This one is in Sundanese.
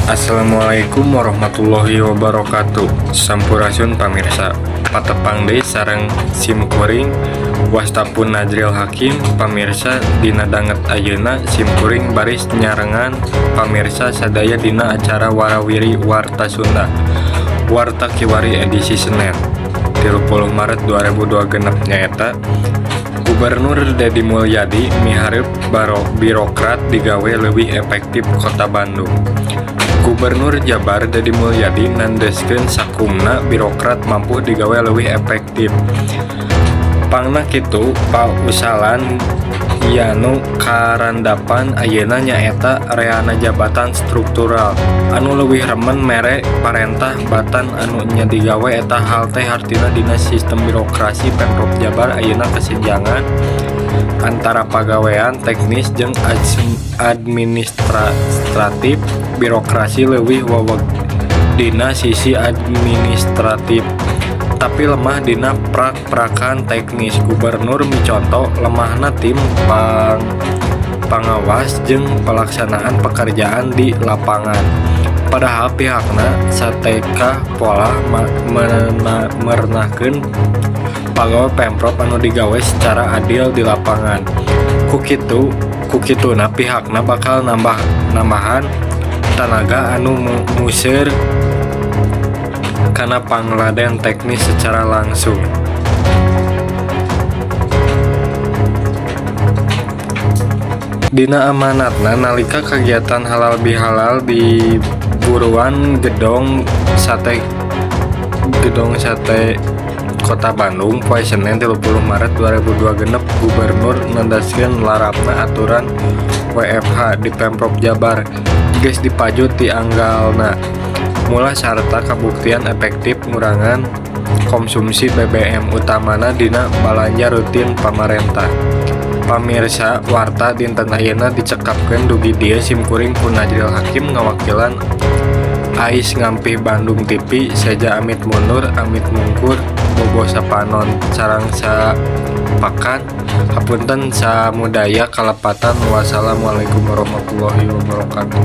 Assalamualaikum warahmatullahi wabarakatuh. Sampurasun pamirsa. Patepang deui sareng sim kuring, wasta pun Najril Hakim. Pamirsa, dina danget ayeuna sim kuring baris nyarengan pamirsa sadaya dina acara Warawiri Warta Sunda, Warta Kiwari edisi Senin 30 Maret 2026, nyaeta Gubernur Dedi Mulyadi miharep birokrat digawe leuwih efektif Kota Bandung. Gubernur Jabar Dedi Mulyadi nandeskeun sakumna birokrat mampu digawe leuwih efektif. Pangna kitu, pausalan anu karandapan ayeuna nyaeta reana jabatan struktural anu leuwih remen mere parentah batan anu nya digawe. Eta hal teh hartina dina sistem birokrasi Pemprov Jabar ayeuna kesenjangan antara pagawean teknis jeung administratif birokrasi leuwih weweg dina sisi administratif, tapi lemah dina prak-prakan teknis. Gubernur miconto lemahna tim pangawas jeung pelaksanaan pekerjaan di lapangan, padahal pihakna satekah polah merenahkeun pagawe Pemprov anu digawe secara adil di lapangan. Ku kitu ku kituna pihakna bakal nambahan tanaga anu museur kana pangladen teknis secara langsung. Dina amanatna nalika kagiatan Halal Bihalal di Buruan Gedong Sate Kota Bandung poe Senen 30 Maret 2026, Gubernur nandaskeun larapna aturan WFH di Pemprov Jabar geus dipaju ti anggalna mula sarta kabuktian efektif ngurangan konsumsi BBM, utamana dina balanja rutin pamarentah. Pamirsa, warta dinten ayeuna dicekapkeun dugi dieu. Simkuring pun Najril Hakim ngawakilan Ais Ngampih Bandung TV, seja amit mundur, amit mungkur, bobo sapanon sareng sapakan. Hapunten samudaya kalepatan. Wassalamualaikum warahmatullahi wabarakatuh.